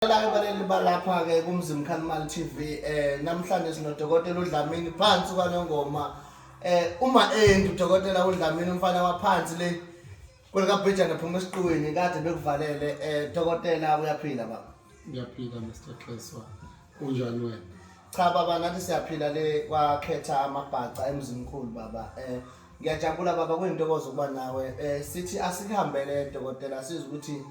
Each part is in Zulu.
La baleli balapha ke kuMzimkhalimali TV, namhlanje sinodokotela uDlamini phansi kwaNongoma. Uma endi udokotela uDlamini, umfana waphansi le kwelikaBhejane, phuma esiqiwini kade bekuvalele. Dokotela, uyaphila baba? Ngiyaphila, Mr Kheswa. Unjani wena? Cha baba, nathi siyaphila le kwakhetha amabhaca eMzimkhulu baba. Ngiyajabula baba, kuyintokozo ukuba nawe. Sithi asihambele dokotela, sizwe ukuthi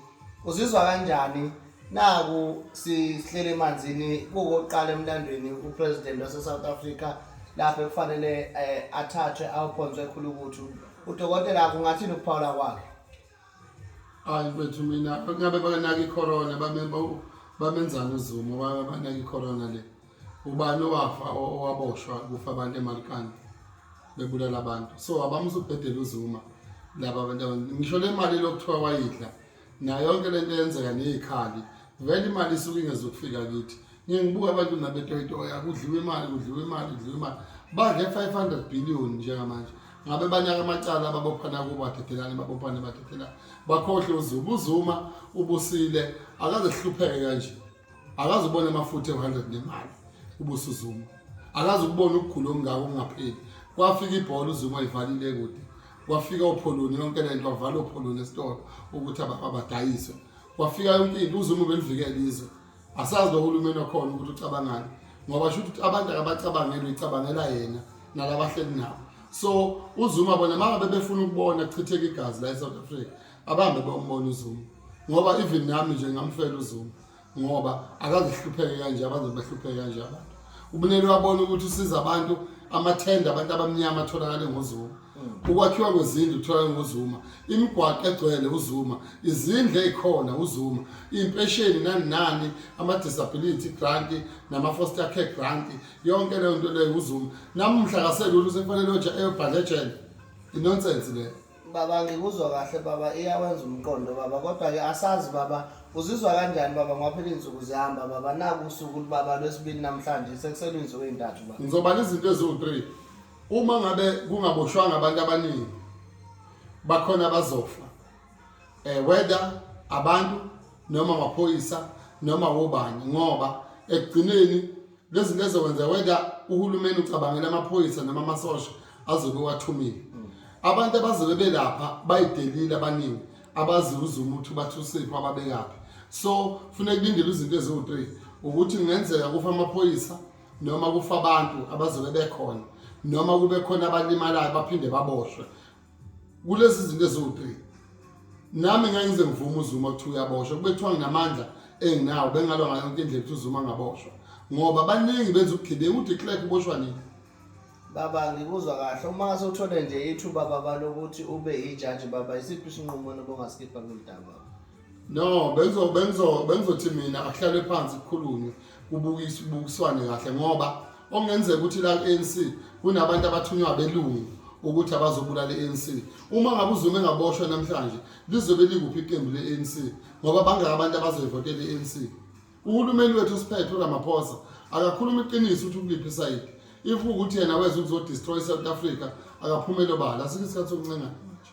uzizwa kanjani naku sihlele emanzini kukokuqala emlandweni upresident wase South Africa lapho ekufanele athathwe awuphonswe ekhulukuthu. Udokotela, kungathini ukuphawula kwakhe? Hayi mfethu, mina ngabe banaka i-corona, bamenzani uZuma? Banaka i-corona le. Ubani owafa, owaboshwa? Kufa abantu eMarikana, bebulala abantu. So abamsubhedela uZuma laba abantu. Ngisho le mali lokuthiwa wayidla nayo, yonke lento eyenzeka neyikhali, vele imali isuke ingezukufika kithi. Ngiye ngibuka abantu nabetoyitoya, kudliwa imali, kudliwa imali, kudliwa imali, badle 500 billion njengamanje. Ngabe banaka amacala, ababophana kubo, badedelane, babophane, badedelane, bakhohlwe uZuma. UZuma ubusile, akaze hlupheke kanje, akaze ubone amafutha e-100 nemali ubusa uZuma, akaze ukubona ukugula okungako okungapheli. Kwafika ibhola, uZuma wayivalile kude. Kwafika opholoni, yonke lento, wavala opholoni esitolo ukuthi abadayiswe. Kwafika yonke into, uZuma ubelivikela izwe. Asazi lo hulumeni wakhona ukuthi ucabangani, ngoba sho ukuthi abantu akabacabangeli, uyicabangela yena nalabahleli nabo. So uZuma bona mangabe befuna ukubona kuchitheka igazi la e-South Africa, abahambe bombona uZuma, ngoba even nami nje ngamfela uZuma, ngoba akaze hlupheke kanje, abaze behlupheke kanje abantu. Ubunele wabona ukuthi usiza abantu, amathenda abantu abamnyama atholakale ngoZuma, ukwakhiwa kwezindlu kutholakale ngoZuma, imigwaqo egcwele uZuma, izindlu ey'khona uZuma, iy'mpesheni nani nani, ama-disability grant nama-foster care grant, yonke leyo nto leyo uZuma. Namuhla kaselula, usekufanele eyobhadla ejele. I-nonsense leyo. Baba, ngikuzwa kahle baba, iyawenza umqondo baba, kodwa-ke asazi baba, uzizwa kanjani baba, ngoba phela iy'nsuku zihamba baba, naku usuku baba lwesibili namhlanje, sekusele iy'nsuku ey'ntathu baba. Ngizobala izinto eziwu-3. Uma ngabe kungaboshwanga abantu abaningi, bakhona abazofa, whether abantu noma amaphoyisa noma wobani, ngoba ekugcineni lezi zinto ezokwenza, whether uhulumeni ucabangela amaphoyisa noma amasosha azobe wathumile, abantu abazobe belapha bayidelile abaningi abazi uZuma ukuthi bathi usipho ababekaphi. So funeka kulindele izinto eziwu-3, ukuthi kungenzeka kufa amaphoyisa noma kufa abantu abazobe bekhona noma kube khona abalimalayo baphinde baboshwe. Kulezi zinto eziwu-3, nami ngeke ngize ngivume uZuma kuthiwa uyaboshwa. Kube kuthiwa nginamandla enginawo, bengalwa ngayo yonke indlela ukuthi uZuma angaboshwa, ngoba baningi benza ubugebengu. UDe Klerk uboshwa nini? Baba, ngikuzwa kahle. Uma ngase uthole nje ithuba baba lokuthi ube ijaji baba, isiphi isinqumo obungasikhipha kulolu daba baba? No, bengizothi mina akuhlalwe phansi, kukhulunywe, kubukiswe, kubukiswane kahle, ngoba okungenzeka ukuthi la ku-ANC kunabantu abathunywa abelungu ukuthi abazobulala i-ANC. Uma ngabe uZuma engaboshwa namhlanje, lizobe likuphi iqembu le-ANC? Ngoba bangaka abantu abazoyivotela i-ANC? Uhulumeni wethu osiphethe uRamaphosa akakhuluma iqiniso ukuthi ukuliphi isayidi. If ukuthi yena weza ukuzodestroy South Africa, akaphumele obala. Asikho isikhathi sokuncengana manje.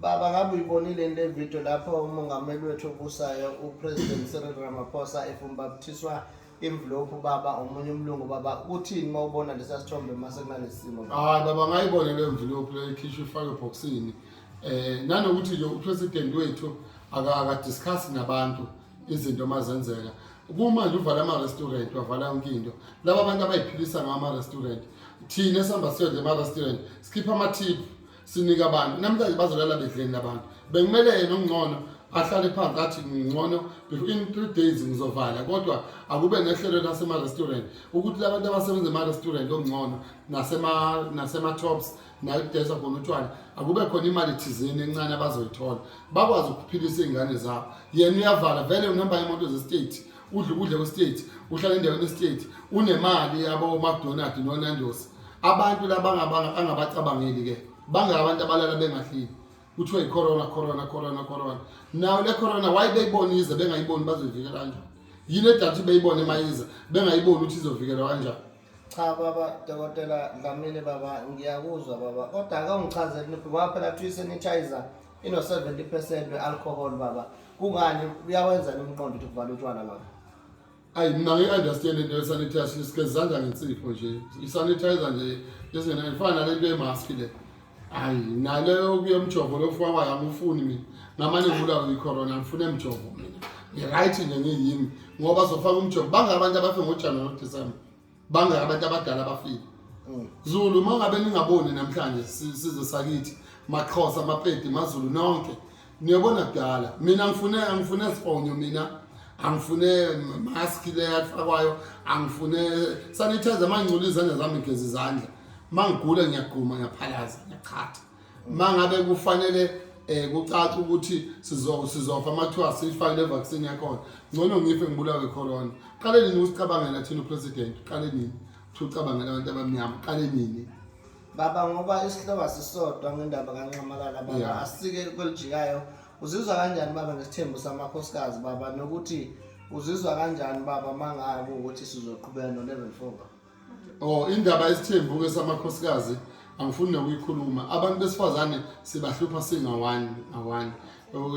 Baba, ngabe uyibonile le video lapho umongameli wethu obusayo uPresident Cyril Ramaphosa efumbathiswa imvilophu baba omunye umlungu baba? Kuthini uma ubona lesa sithombe mase kunalesi simo baba? Hayi baba, ngayibona le mvilophu leyo ikhishwa ifakwe ebhokisini. Nanokuthi nje upresident wethu akadiscuss nabantu izinto mazenzeka. Kumanje uvala ama-restaurant, wavala yonke into. Laba bantu abayiphilisa ngawo ama-restaurant, thina esihamba siyodla ema-restaurant, sikhipha ama-tip, sinika abantu. Namhlanje bazolala bedleni labantu? Bekumele yena ongcono ahlale phansi athi ngcono in 3 days ngizovala, kodwa akube nehlelo lasema-restaurant ukuthi labantu abasebenza ema-restaurant ongcono nasema-tops nakudayiswa khona utshwala, akube khona imali thizeni encane abazoyithola, bakwazi ukuphilisa iy'ngane zabo. Yena uyavala vele, unihamba imoto ze-state, udla ukudla kwe-state, uhlala endaweni ye-state, unemali yabo-McDonald noNandos. Abantu laba angabacabangeli-ke, bangabantu abalala bengahlili. Kuthiwa i-corona, corona, corona, corona. Nayo le corona, why beyibona ize bengayiboni? Bazoyivikela kanjani? Yini edala ukuthi beyibone mayiza bengayiboni ukuthi izovikelwa kanjani? Cha baba, Dokotela Dlamini baba, ngiyakuzwa baba, kodwa ake ungichazele ngoba phela kuthiwa i-sanitizer ino-70% we-alcohol baba. Kungani, uyawenza umqondo ukuthi kuvala utshwala baba? Ayi, mina ngi-understand into ye-sanitizer, sigeza izandla ngensipho nje, i-sanitizer nje ezingenayo ifana nale nto yemaski le. Hayi, naleyo kuyemjovo lo ofakwayo angifuni mina, ngamane ngibulawe i-corona, ngifuna emjovo mina, ngi-right nje ngiyimi, ngoba zofaka umjovo. Bangaka abantu abafe ngoJanuwari noDisemba? Bangaka abantu abadala abafile? Zulu, uma ngabe ningaboni namhlanje, sizwe sakithi, maXhosa, maPedi, maZulu nonke niyobona kudala. Mina angifune sifonyo, mina angifune mask le afakwayo, angifune sanitizer. Mangingcola izandla zami, ngigeza izandla. Mangigula ngiyagquma, ngiyaphalaza, ngiyachatha. Mangabe kufanele kucaca ukuthi sizofa mathiwa siyifake le vaccine yakhona, ngcono ngife ngibulawe corona. Qale nini usicabangela thina upresident? Qale nini uthi ucabangela abantu abamnyama? Qale nini? Baba, ngoba isihloko asisodwa ngendaba kaNxamalala baba, asike kwelijikayo. Uzizwa kanjani baba ngesithembu samakhosikazi baba, nokuthi uzizwa kanjani baba mangabe ukuthi sizoqhubeka no level 4 baba? Oh, indaba yesithembu ke samakhosikazi angifuni nokuyikhuluma. Abantu besifazane sibahlupha singa-one nga-one,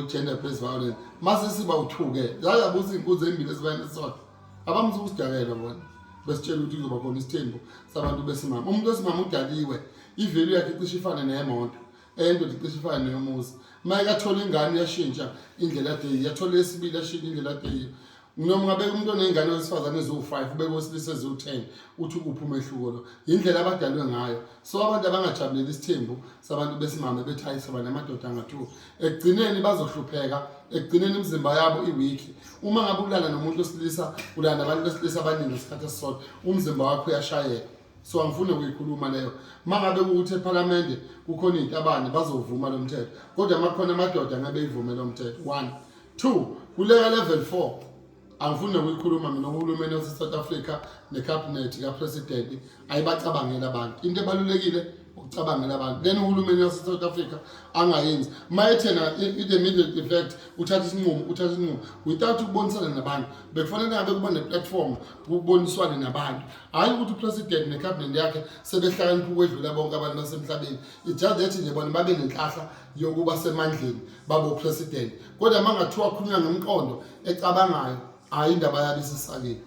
gender based violence. Mase siba u-two ke, zayabuza iy'nkunzi ey'mbili esibayeni esisodwa. Abamzi ukusidakela bona, besitshela ukuthi kuzoba khona isithembu sabantu besimame. Umuntu wesimame udaliwe, i-value yakhe icishe ifane neyemoto, endoda icishe ifane neyomuzi. Uma ekathola ingane uyashintsha indlela ade yiyo, athola eyesibili ashintshe indlela ade yiyo. Noma ungabeka umuntu oney'ngane wesifazane eziwu-5, ubeke owesilisa eziwu-10, uthi ukuphi umehluko? Lo indlela abadalwe ngayo. So abantu abangajabuleli isithembu sabantu besimame, bethi hayi, soba namadoda nga-two, ekugcineni bazohlupheka. Ekugcineni imizimba yabo i-weak. Uma ngabe ulala nomuntu wesilisa, ulala nabantu besilisa abaningi ngesikhathi esisodwa, umzimba wakho uyashayeka. So angifuni ukuyikhuluma leyo. Uma ngabe kuwukuthi ephalamende kukhona iy'ntabane, bazovuma lo mthetho, kodwa uma kukhona amadoda ngabe ivume lo mthetho. One, two, kuleka level 4 angifuni nokuyikhuluma mina. Uhulumeni wase-South Africa necabinet kapresident ayibacabangeli abantu. Into ebalulekile ukucabangela abantu. Then uhulumeni wase-South Africa angayenzi uma ethena i-immediate effect, uthatha isinqumo without ukubonisana nabantu. Bekufanele ngabe kuba ne-platform kuboniswane nabantu, hhayi ukuthi upresident necabinet yakhe sebehlakanipha ukwedlula bonke abantu basemhlabeni. It's just that nje bona babe nenhlahla yokuba semandleni, babe upresident, kodwa uma ngathiwa khulunywa ngemiqondo ecabangayo, hhayi, indaba yabo isisakile.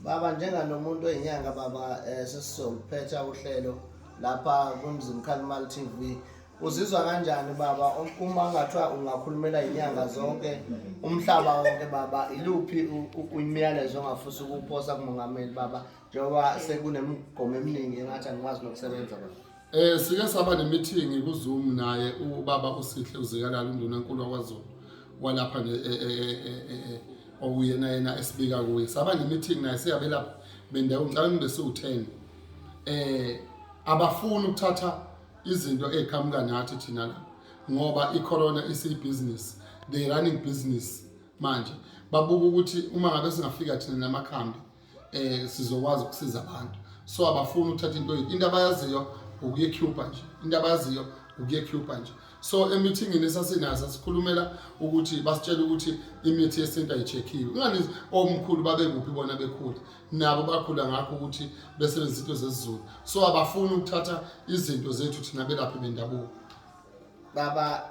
Baba, njenganomuntu oyinyanga baba, sesizophetha uhlelo lapha kuMzimkhali TV. Uzizwa kanjani baba uma ngathiwa ungakhulumela inyanga zonke umhlaba wonke baba? Iluphi imiyalezo ongafisa ukuphosa kumongameli baba, njengoba sekunemigomo eminingi engathi angikwazi nokusebenza baba? Sike saba ne-meeting ku-Zoom naye ubaba uSihle uZikalala, undunankulu wakwaZulu walapha nje, okuyena yena esibika kuye. Saba ne-meeting naye siyabe lapha bendawo, ngicabanga ngibe siwu-10. Abafuni ukuthatha izinto ey'qhamuka nathi thina la, ngoba i-corona isiyi-business, they running business manje. Babuka ukuthi uma ngabe singafika thina namakhambi, sizokwazi ukusiza abantu, so abafuni ukuthatha into yethu. Into abayaziyo ukuye Cuba nje, into abayaziyo ukuye Cuba nje. So emithingini esasinayo sasikhulumela ukuthi basitshela ukuthi imithi yesintu ayi-check-iwe. Ingani omkhulu babekuphi bona bekhula? Nabo bakhula ngakho ukuthi besebenzisa into zesiZulu. So abafuni ukuthatha izinto zethu thina belaphi bendabuko. Baba,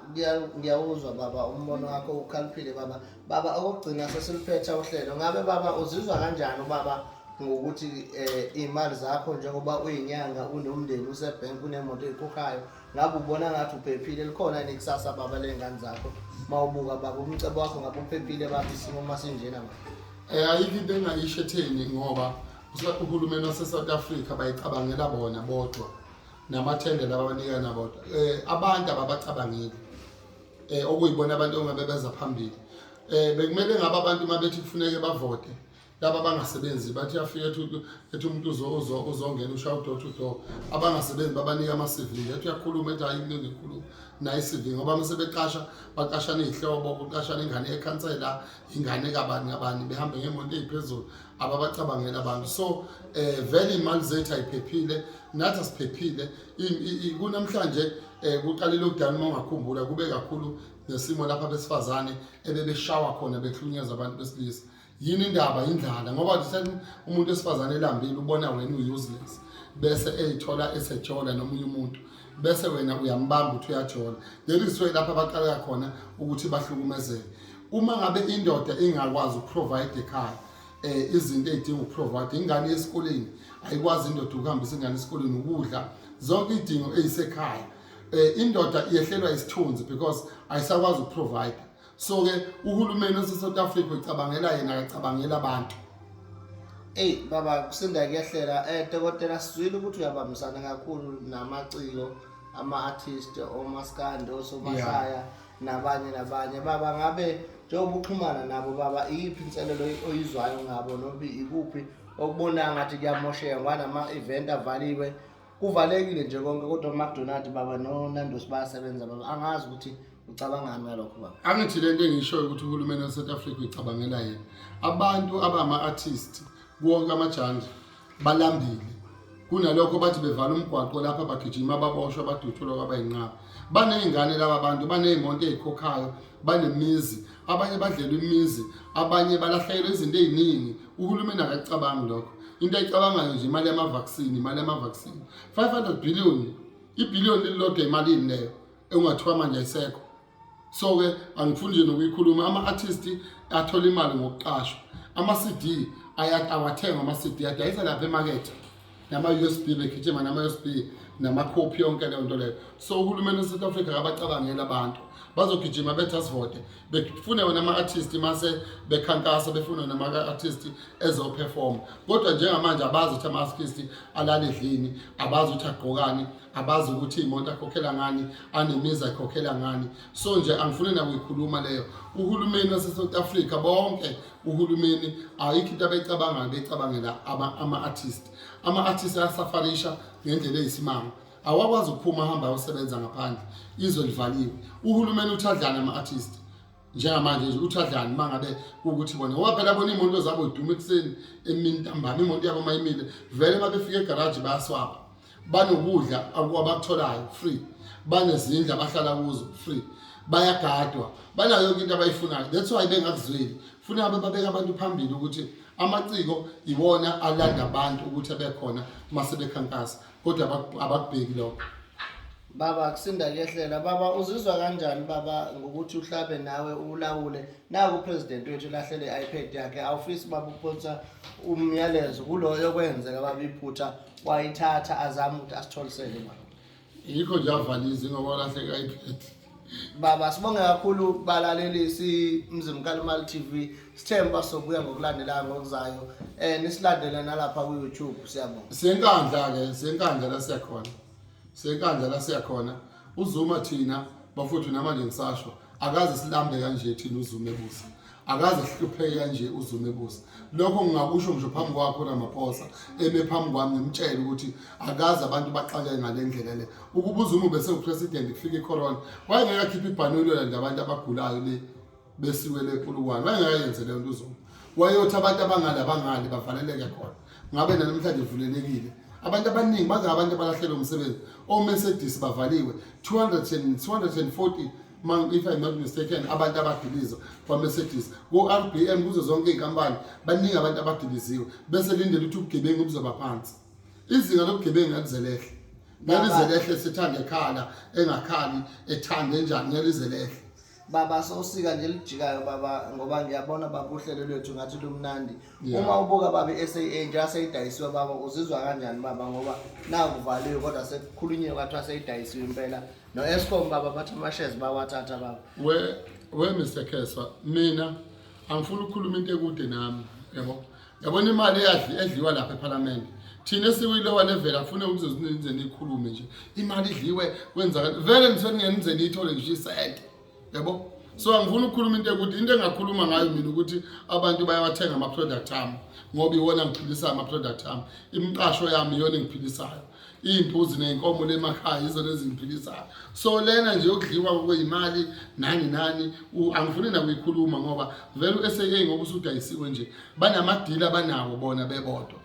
ngiyawuzwa baba umbono wakho, ukhaliphile baba. Baba, okugcina sesiluphetha uhlelo, ngabe baba uzizwa kanjani ubaba ngokuthi iy'mali zakho, njengoba uyinyanga, unomndeni, usebhenki, unemoto ey'khokhayo, ngabe ubona ngathi uphephile? Likhona yini ikusasa baba ley'ngane zakho uma ubuka baba umcebo wakho? Ngabe uphephile baba isimo uma sinjena baba? Ayikho into engayisho etheni, ngoba uhulumeni wase-South Africa bayicabangela bona bodwa namathende laba abanikana bodwa. Abantu ababacabangeli, okuyibona abantu ongabe beza phambili. Bekumele ngabe abantu uma bethi kufuneke bavote, laba abangasebenzi bathi yafika ethi umuntu uzongena ushaya u-door to door, abangasebenzi babanika ama-CV. Ethi uyakhuluma, ethi hayi, into engikhuluma nayo i-CV, ngoba uma sebeqasha baqashana iy'hlobo, kuqashana ingane yekhansela, ingane kabani kabani, behambe ngemoto ey'phezulu, ababacabangeli abantu. So vele iy'mali zethu ayiphephile, nathi asiphephile. Kunamhlanje kuqalile ukudala, uma ungakhumbula, kube kakhulu nesimo lapho abesifazane ebebeshawa khona, behlunyezwa abantu besilisa. Yini indaba? Indlala, ngoba umuntu wesifazane elambile ubona wena u-useless, bese eyithola esejola nomunye umuntu, bese wena uyambamba uthi uyajola. There is way lapho abaqaleka khona ukuthi bahlukumezeke. Uma ngabe indoda ingakwazi ukuprovide ekhaya, Izinto ey'dinga ukuprovide ingane esikoleni, ayikwazi indoda ukuhambisa ingane esikoleni, ukudla, zonke iy'dingo ey'sekhaya. Indoda yehlelwa isithunzi because ayisakwazi ukuprovide. So-ke uhulumeni wase-South Africa ucabangela yena, akacabangela abantu. Eyi baba, kusinda kuyehlela. Dokotela, sizwile ukuthi uyabambisana kakhulu namaciko, ama-artist, omaskandi, osomahlaya nabanye nabanye baba. Ngabe njengoba uxhumana nabo baba, iyiphi inselelo oyizwayo ngabo, noma ikuphi okubonayo ngathi kuyamosheka, ngoba nama-event avaliwe, kuvalekile nje konke, kodwa uMcDonald baba noNandos bayasebenza baba? Angazi ukuthi ucabangani ngalokho baba. Angithi lento engishoyo ukuthi uhulumeni wase-South Africa uyicabangela yena. Abantu abama-artist kuwonke ama-genre balambile. Kunalokho bathi bevala umgwaqo lapha, bagijima, baboshwa, badutshulwa kwabayinqaba. Baney'ngane laba bantu, baney'moto ey'khokhayo, banemizi, abanye badlelwa imizi, abanye balahlekelwe izinto ey'ningi. Uhulumeni akakucabangi lokho. Into ayicabangayo nje imali yama-vaccine, imali yama-vaccine, 500 billion, ibhiliyoni lilodwa. Imalini leyo engathiwa manje ayisekho? So-ke angifuni nje nokuyikhuluma. Ama-artist athola imali ngokuqashwa, ama-CD awathengwa, ama-CD adayisa lapha emakethe, nama-USB, begijima nama-USB, namakhophi, yonke leyo nto leyo. So uhulumeni wase-South Africa akabacabangeli abantu. Bazogijima bethi asivote, befune wona ama-artist mase bekhankasa, befune wona ama-artist ezoperforma, kodwa njengamanje abazi ukuthi ama-artist alala edlini, abazi ukuthi agqokani, abazi ukuthi iy'moto akhokhela ngani, anemizi ayikhokhela ngani. So nje angifuni nakuyikhuluma leyo. Uhulumeni wase-South Africa, bonke uhulumeni, ayikho into abeyicabangayo, beyicabangela ama-artist. Ama-artist ayasafarisha ngendlela eyisimanga, awakwazi ukuphuma ahambe ayosebenza ngaphandle, izwe livaliwe. Uhulumeni uthi adlane ama-artist njengamanje nje, uthi adlani uma ngabe kuwukuthi bona, ngoba phela bona iy'moto zabo iduma ekuseni, emini, ntambama. Imoto yabo uma imile vele, uma befika egaraji bayaswapha. Banokudla abakutholayo free, banezindlu abahlala kuzo free, bayagadwa, banayo yonke into abayifunayo. That's why bengakuzweli. Funa babeka abantu phambili, ukuthi amaciko iwona alanda abantu ukuthi abekhona uma sebekhankasa, kodwa abakubheki lokho. Baba, kusinda kuyehlela baba. Uzizwa kanjani baba ngokuthi uhlabe nawe ulawule naku upresident wethu lahlele i-iPad yakhe? Awufisi baba ukuphonsa umyalezo kuloyo kwenzeka baba iphutha wayithatha, azame ukuthi asitholisele baba? Yikho nje avalize ngoba walahleka i-iPad. Baba, sibonge kakhulu balalelisi Mzimkalimali TV. Sithemba sobuya ngokulandelayo ngokuzayo. Nisilandele nalapha ku YouTube. Siyabonga. Senkandla-ke, senkandla la siyakhona, senkandla la siyakhona. UZuma thina bafowethu, namanje ngisasho, akaze silambe kanje thina uZuma ebusa, akaze sihlupheke kanje uZuma ebusa. Lokho ngingakusho ngisho phambi kwakho Ramaphosa, eme phambi kwami, ngimtshele ukuthi akaze abantu baxakeke ngale ndlela le. Ukuba uZuma ubese upresident kufika icorona, wayengeke akhiphe ibhanoyi lolanda abantu abagulayo le besiwe le Polokwane, wayengeke leyo nto uZuma. Wayothi abantu abangale abangale bavaleleke khona, ngabe namhlanje ivulelekile. Abantu abaningi baze, abantu abalahlelwe umsebenzi, o-Mercedes bavaliwe, 200 and 240, if I'm not mistaken, abantu abadilizwa kwa-Mercedes, ko-RBM, kuzo zonke iy'nkampani, baningi abantu abadiliziwe. Bese lindele ukuthi ubugebengu buzoba phansi? Izinga lobugebengu ngelize lehle, ngelize lehle. Sithande ekhala, engakhali, ethande njani, ngelize lehle. Baba, sosika nje lijikayo baba, ngoba ngiyabona baba uhlelo lwethu ngathi lumnandi. Uma ubuka baba i-SAA nje aseyidayisiwe baba, uzizwa kanjani baba, ngoba nakuvaliwe kodwa sekukhulunyiwe kwathiwa seyidayisiwe impela, no-Eskom baba bathi ama-shares bawathatha baba? We Mr Kheswa, mina angifuni ukukhuluma into ekude nami, yabo. Yabona imali edliwa lapha eParliament. Thina esiwilowa level afune ukuze nize nikhulume nje. Imali idliwe, kwenzakala. Vele nithe ningenize niyithole ngisho isente. Yabo? So angifuni ukukhuluma into ekude. Into engakhuluma ngayo mina ukuthi abantu bayawathenga ama product ami ngoba iwona ngiphilisayo ama product ami. Imiqasho yami iyona engiphilisayo. Iy'mbuzi ney'nkomo lemakhaya yizona ezingiphilisayo. So lena nje yokudliwa kwey'mali nani nani, angifuni nakuyikhuluma, ngoba vele u-SAA ngoba usudayisiwe nje, banamadili abanawo bona bebodwa.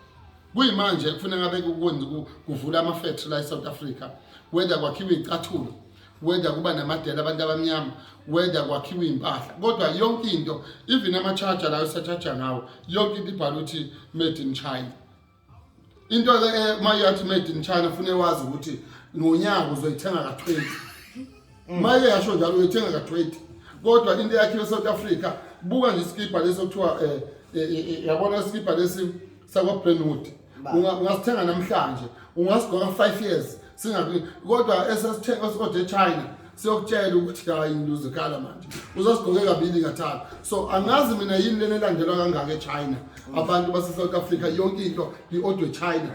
Kuyimanje kufuneka ngabe kukwenza kuvula ama-factory la e-South Africa, whether kwakhiwa iy'cathulo, whether kuba namadela abantu abamnyama, whether kwakhiwa iy'mpahla, kodwa yonke into, even ama-charger layo esacharger ngawo, yonke into ibhalwe ukuthi made in China. Into ke uma yathi made in China, ufune wazi ukuthi ngonyaka uzoyithenga ka-20. Uma yasho njalo, uyithenga ka-20, kodwa into eyakhiwe eSouth Africa, buka nje isikibha leso kuthiwa Yabona isikibha lesi sakwa-Brentwood, ungasithenga namhlanje, ungasigqoka 5 years singabi, kodwa esasithenga esi-order eChina siyokutshela ukuthi hayi, ngiluzikhala manje, uzasigqoke kabili kathathu. So angazi mina yini lena elandelwa kangaka eChina. Abantu base-South Africa, yonke into i-odwe China,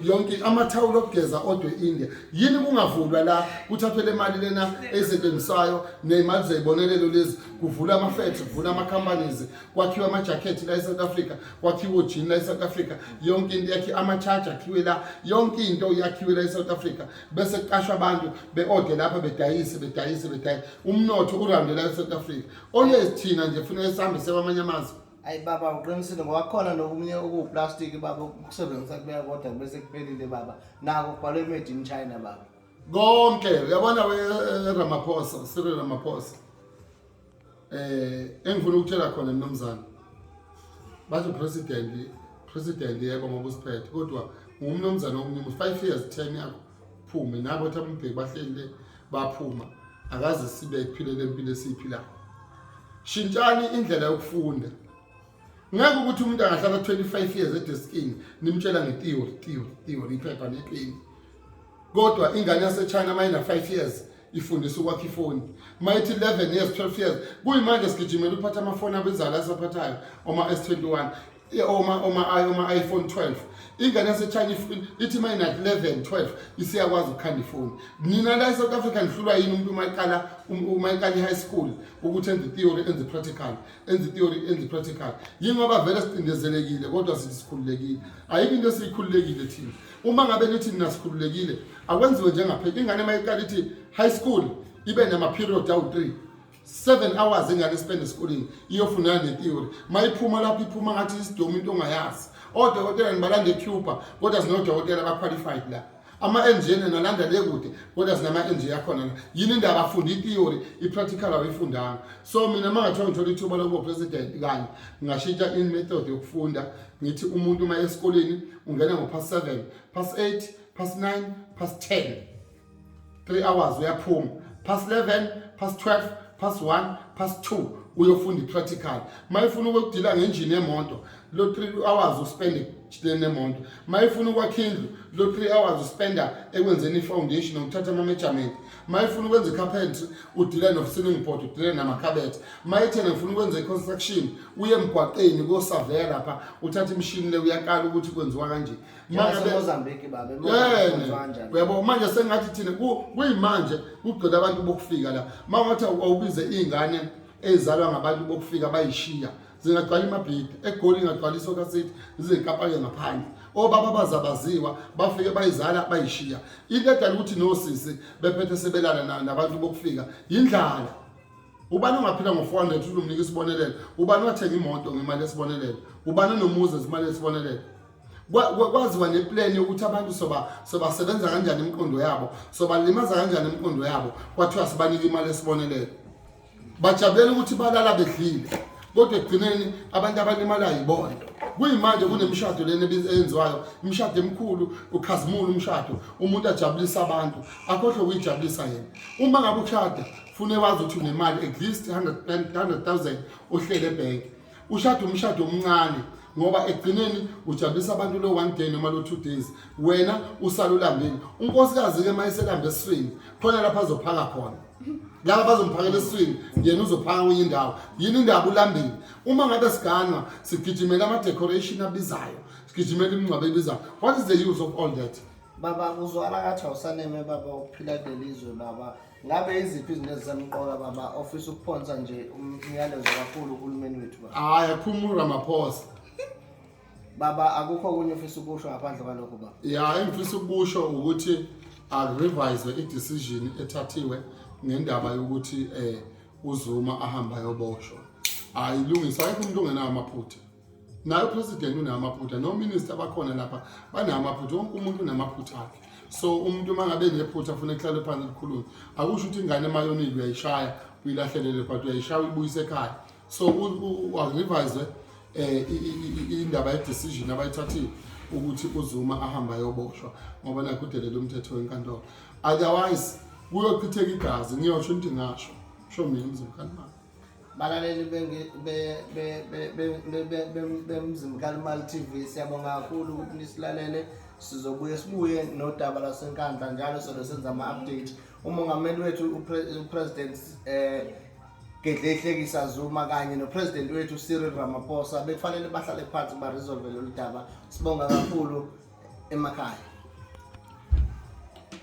yonke amathawulo okugeza odwe India. Yini kungavulwa la, kuthathwe le mali lena esetshenziswayo ney'mali zey'bonelelo lezi, kuvulwe ama-factory, kuvulwe ama-companies, kwakhiwe ama-jacket la e-South Africa, kwakhiwe ojini la e-South Africa, yonke into yakhiwe, ama-charger akhiwe la, yonke into yakhiwe la e-South Africa, bese kuqashwa abantu be-ode lapha, bedayise, bedayise, bedayise, umnotho urawunde la e-South Africa. Always thina nje funeka sihambe sekwamanye amazwe. Ayi baba, uqinisile, ngoba khona nokunye okuwuplastic baba, ukusebenzisa kubeka kodwa bese kuphelile baba, nako kubhalwe made in China baba. Konke uyabona we Ramaphosa, Cyril Ramaphosa, engifuna ukutshela khona mnumzane, bathi president yebo ngoba usiphethe, kodwa ngumnumzane omunye, 5 years term yakho, phume nabo Thabo Mbeki bahleli le baphuma, akaze sibe kuphile lempilo esiyiphilayo. Shintshani indlela yokufunda. Ngeke ukuthi umuntu angahlala 25 years edeskini nimtshela nge-theory, theory, theory, iphepha nepeni, kodwa ingane yaseChina mayina 5 years ifundisa ukwakha ifoni, mayithi 11 years, 12 years. Kuyimanje sigijimela ukuphatha amafoni abizayo asaphathayo, oma S21, oma iPhone 12. Ingane yaseChina ithi mayina 11, 12 isiyakwazi ukukhanda ifoni. Nina la eSouth Africa nihlulwa yini? Umuntu uma eqala i-high school ukuthi enze theory, enze practical, enze theory, enze practical. Yingoba vele sicindezelekile, kodwa sithi sikhululekile. Ayikho into esiyikhululekile thina. Uma ngabe nithi nina sikhululekile, akwenziwe njengaphela. Ingane uma iqala ithi high school ibe nama-period awu-3, 7 hours ingane spend esikoleni iyofundana ne-theory. Mayiphuma lapho iphuma ngathi isidomu, into ongayazi. Odokotela nibalanda eCuba, kodwa sinodokotela aba-qualified la. Ama-engineer nalanda le kude, kodwa sinama-engineer akhona la. Yini indaba afunda i-theory, i-practical awuyifundanga? So mina uma ngathiwa ngithola ithuba lokuba president kanye, ngingashintsha i-method yokufunda. Ngithi umuntu uma esikoleni ungena ngo-past 7, past 8, past 9, past 10, 3 hours uyaphuma, past 11, past 12, past 1, past 2 uyofunda i-practical. Mayifuna ukudila ngenjini yemoto, lo 3 hours uspend ekujileni nemoto. Mayifuna ukwakha indlu, lo 3 hours uspenda ekwenzeni i-foundation nokuthatha ama-measurement. Mayifuna ukwenza i-carpentry, udila no-ceiling board, udile namakhabethe. Mayithena ngifuna ukwenza i-construction, uye emgwaqeni kuyosaveya lapha, uthatha imishini le, uyaqala ukuthi kwenziwa kanje. Mozambique baba, eMozambique kwenziwa kanjani? Uyabo, manje sengathi thina kuyimanje kugcwele abantu bokufika la. Uma ngathi awubize iy'ngane ey'zalwa ngabantu bokufika bayishiya, zingagcwala iMabhida, eGoli ingagcwala iSoccer City, zizikapake ngaphandle. Obaba bazabaziwa bafike bayizala bayishiya. Into edala ukuthi nosisi bephethe sebelana nabantu bokufika yindlala. Ubani ongaphila ngo-400 uzomnika isibonelelo? Ubani wathenga imoto ngemali yesibonelelo? Ubani onomuzi ngezimali yesibonelelo? Kwaziwa neplan yokuthi abantu soba sobasebenza kanjani imiqondo yabo, sobalimaza kanjani imiqondo yabo. Kwathiwa sibanike imali esibonelelo, bajabulela ukuthi balala bedlile, kodwa ekugcineni abantu abalimalayo yibona. Kuyimanje kunemishado lena eyenziwayo, imishado emikhulu, ukhazimula umshado, umuntu ajabulisa abantu, akhohlwe ukuyijabulisa yena. Uma ngabe ushada, fune wazi ukuthi unemali at least 100,000 ohlele ebhenki. Ushada umshado omncane ngoba ekugcineni ujabulisa abantu lo one day noma lo 2 days, wena usala ulambile. Unkosikazi-ke uma eselambe esiswini, khona lapho azophaka khona, laba bazomphakela esiswini, yena uzophaka kwenye indawo. Yini indaba ulambile? Uma ngabe siganwa, sigijimela ama-decoration abizayo, sigijimela imingcwabo ebizayo. What is the use of all that? Baba, kuzwakala ngathi awusaneme baba ukuphila kuleli zwe baba. Ngabe iziphi izinto ezisemqoka baba ofisa ukuphonsa nje umyalezo kakhulu uhulumeni wethu baba? Hayi, aphuma uRamaphosa. Baba, akukho okunye ofisa ukusho ngaphandle kwalokho baba? Ya, engifisa ukusho ukuthi akurevise i-decision ethathiwe ngendaba yokuthi uZuma ahamba ayoboshwa. Ayilungisa, ayikho umuntu ongenawo amaphutha. Naye upresident unawo amaphutha, no-minister abakhona lapha banawo amaphutha, wonke umuntu unamaphutha akhe. So umuntu uma ngabe nephutha afuna kuhlale phansi likhulunywe. Akusho ukuthi ingane emayonile uyayishaya uyilahlelele, but uyayishaya uyibuyise ekhaya. So akurevise indaba ye-decision abayithathile ukuthi uZuma ahambe ayoboshwa, ngoba nakho udelele umthetho wenkantolo. Otherwise kuyochitheka igazi, ngiyosho into ngasho sho mina, Mzimkhali. Balaleli beMzimkalimali TV, siyabonga kakhulu ukuthi nisilalele. Sizobuye sibuye nodaba lwaseNkandla njalo, sobe senza ama-update. Umongameli wethu uPresident Gedleyihlekisa Zuma kanye noPresident wethu Cyril Ramaphosa bekufanele bahlale phansi baresolve lolu daba. Sibonga kakhulu emakhaya.